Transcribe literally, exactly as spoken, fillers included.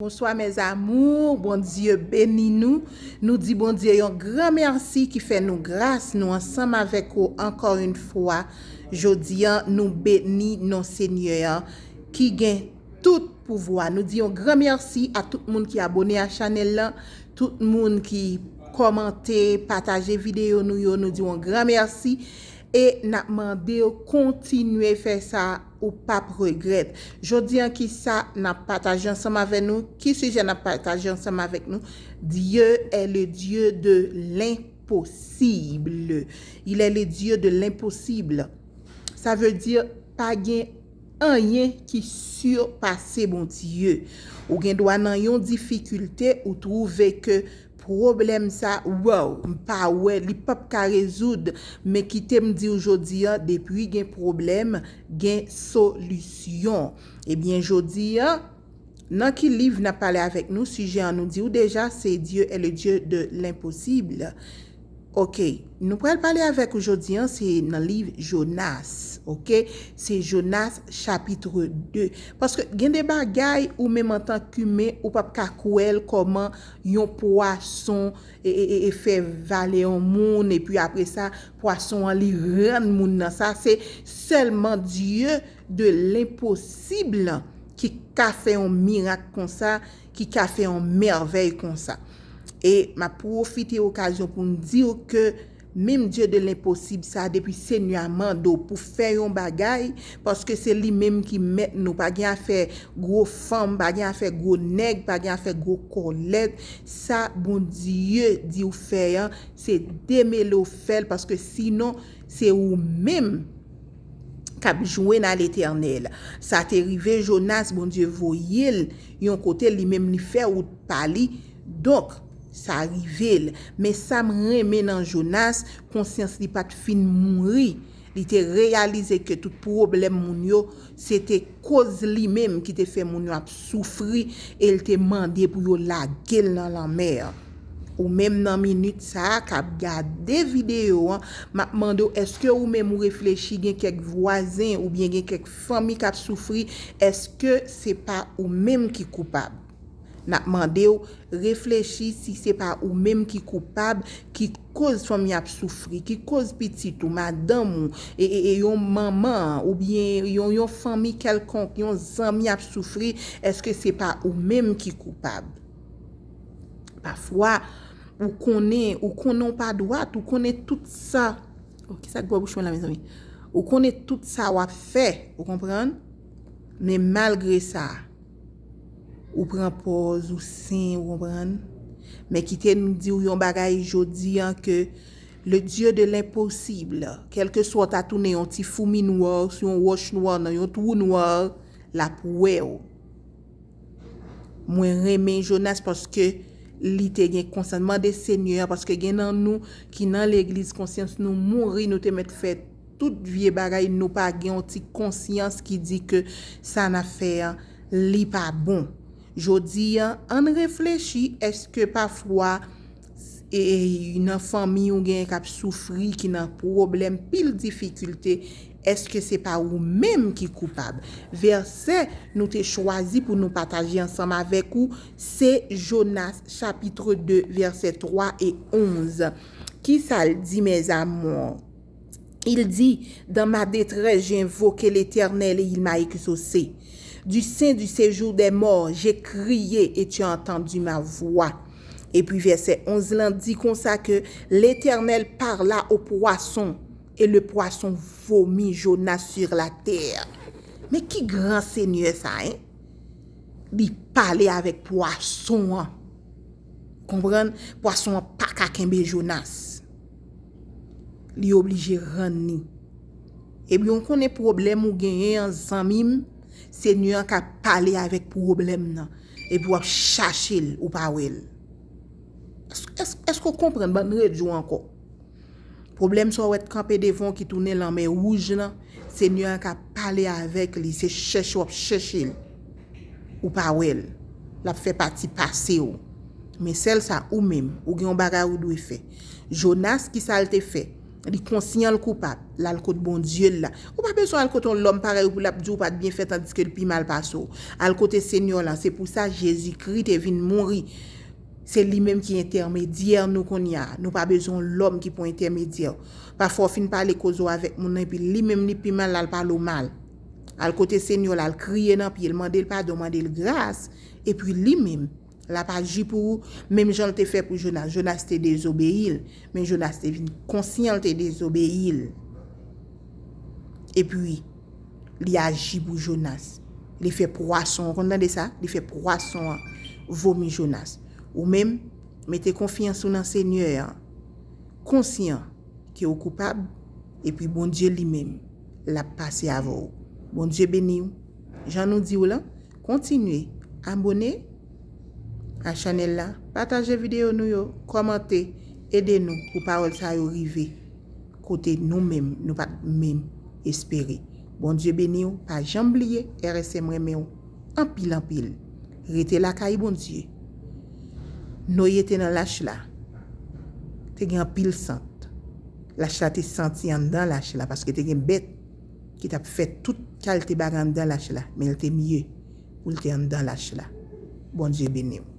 Bonsoir mes amours, Bondye beni nou. Nou di Bondye yon gran mèsi ki fè nou gras, nou ansanm avèk ou ankò yon fwa. Jodi a, nou beni non Senyè a ki gen tout pouvwa. Nou di yon gran mèsi a tout moun ki abone a chanèl la, tout moun ki kòmante, pataje videyo nou yo, nou di yon gran mèsi. E n ap mande w kontinye fè sa, ou p ap regrèt. Jodi an, ki sa n ap pataje ansanm avè nou? Ki sijè n ap pataje ansanm avèk nou? Dieu est le Dieu de l'impossible. Il est le Dieu de l'impossible. Sa vle di, pa gen anyen ki sipase Bondye. Ou gen dwa nan yon difikilte, ou twouve ke pwoblèm sa, wow, m pa wè, li p ap ka rezoud. Men kite m di w jodi a, depi gen pwoblèm, gen solisyon. Ebyen, jodi a, nan ki liv n ap pale avèk nou? Sijè an nou di w deja, se Dieu est le Dieu de l'impossible. Ok, nou pral pale avèk ou jodi an, se nan liv Jonas, ok? Se Jonas chapitre de. Paske gen de bagay ou menm antan k imen, ou p ap ka kwè l kòman yon pwason e, e, e, e fè vale yon moun, epi apre sa, pwason an li rann moun nan. Sa se sèlman Dieu de l'impossible ki ka fè yon mirak konsa, ki ka fè yon mèvèy konsa. E m ap pwofite okazyon pou m di w ke menm Dieu de l'impossible sa, depi Senyè a mande w pou fè yon bagay, paske se li menm ki mèt nou. Pa gen afè gwo fanm, pa gen afè gwo nèg, pa gen afè gwo kòlèt. Sa Bondye di w fè an, se demele w fè l, paske sinon, se ou menm k ap jwenn a Letènèl. Sa te rive Jonas, Bondye voye l yon kote, li menm li fè wout pa li. Donk, sa rive l. Men sa m renmen nan Jonas, konsyans li pa t fin mouri. Li te reyalize ke tout pwoblèm moun yo, se te koz li menm ki te fè moun yo ap soufri, e l te mande pou yo lage l nan lanmè. Ou menm nan minit sa a k ap gade videyo an, m ap mande w, èske ou menm ou reflechi gen kèk vwazen oubyen gen kèk fanmi k ap soufri? Èske se pa ou menm ki koupab? N ap mande w reflechi si se pa ou menm ki koupab, ki koz fanmi ap soufri, ki koz pitit ou, madanm ou, e, e, e yon manman oubyen yon, yon fanmi kèlkonk, yon zanmi ap soufri, èske se pa ou menm ki koupab? Pafwa, ou konnen, ou konnen w pa dwat, ou konnen tout sa. Oh, kisa k bò bouch mwen la, mezanmi? Ou konnen tout sa w ap fè, ou konprann? Men malgre sa, ou pran pòz, ou sen, ou konprann? Men kite m di w yon bagay jodi an ke le Dieu de l'impossible, kèlkeswa w ta tounen yon ti foumi nwa sou yon wòch nwa nan yon twou nwa, l ap wè w. Mwen renmen Jonas paske li te gen konsyans. Mande Senyè a, paske gen nan nou ki nan legliz, konsyans nou mouri, nou te mèt fè tout vye bagay, nou pa gen yon ti konsyans ki di ke sa n ap fè an, li pa bon. Jodi an, ann reflechi, èske pafwa e, e, nan fanmi ou gen k ap soufri, ki nan pwoblèm, pil difikilte, èske se pa ou menm ki koupab? Vèsè nou te chwazi pou nou pataje ansanm avèk ou, se Jonas chapitre de, vèsè twa e onz. Kisa l di, mes amours? Il dit, dans ma détresse, j'ai invoqué l'Éternel et il m'a exaucé. Du sein du séjour des morts, j'ai crié et tu as entendu ma voix. Epi vèsè onz lan di konsa ke Letènèl pala o pwason, e le pwason vomi Jonas sur la tè. Men ki gran Senyè sa, en? Li pale avèk pwason an. Konprann? Pwason an pa ka kenbe Jonas. Li oblije rann li. Ebyen, ou konnen pwoblèm ou genyen an, zanmi m, Senyè an ka pale avèk pwoblèm nan. Epi w ap chache l, ou pa wè l. Èske, èske, èske w konprann? Ban m redi w ankò. Pwoblèm sa w wè t kanpe devan w ki tounen lanmè wouj lan, Senyè a ka pale avèk li, se chèche w ap chèche l. Ou pa wè l. L ap fè pati pase w. Men sèl sa, ou menm, ou gen yon bagay ou dwe fè. Jonas, ki sa l te fè? Li konsyan l koupab. L al kot Bondye l la. Ou pa bezwen al kote yon lòm parèy ou pou l ap di w pa t byen fè tandiske l pi mal pase w. Al kote Senyè w la. Se pou sa Jezikri te vin mouri. Se li menm ki entèmedyè nou kounye a. Nou pa bezwen yon lòm ki pou entèmedyè. Pafwa w fin pale koze w avèk moun nan epi li menm li pi mal l al pale w mal. Al kote Senyè w la, al kriye nan pye l, mande l padon, mande l gras, epi li menm l ap aji pou ou, menm jan l te fè pou Jonas. Jonas te dezobeyi l, men Jonas te vin konsyan l te dezobeyi l. Epi, li aji pou Jonas. Li fè pwason an, konn tande sa? Li fè pwason an vomi Jonas. Ou menm, mete konfyans ou nan Senyè a. Konsyan ke ou koupab, epi Bondye li menm, l ap pase avè w. Bondye beni w. Jan nou di w lan, kontinye abòne a chanèl la, pataje videyo nou yo, kòmante, ede nou pou pawòl sa yo rive kote nou menm, nou pa t menm espere. Bondye beni w, pa janm bliye, R S M renmen w anpil, anpil. Rete lakay Bondye. Noye te nan lach la. Te gen anpil sant. Lach la te santi anndan lach la, paske te gen bèt ki t ap fè tout kalite bagay anndan lach la, men l te mye pou l te anndan lach la. Bondye beni w.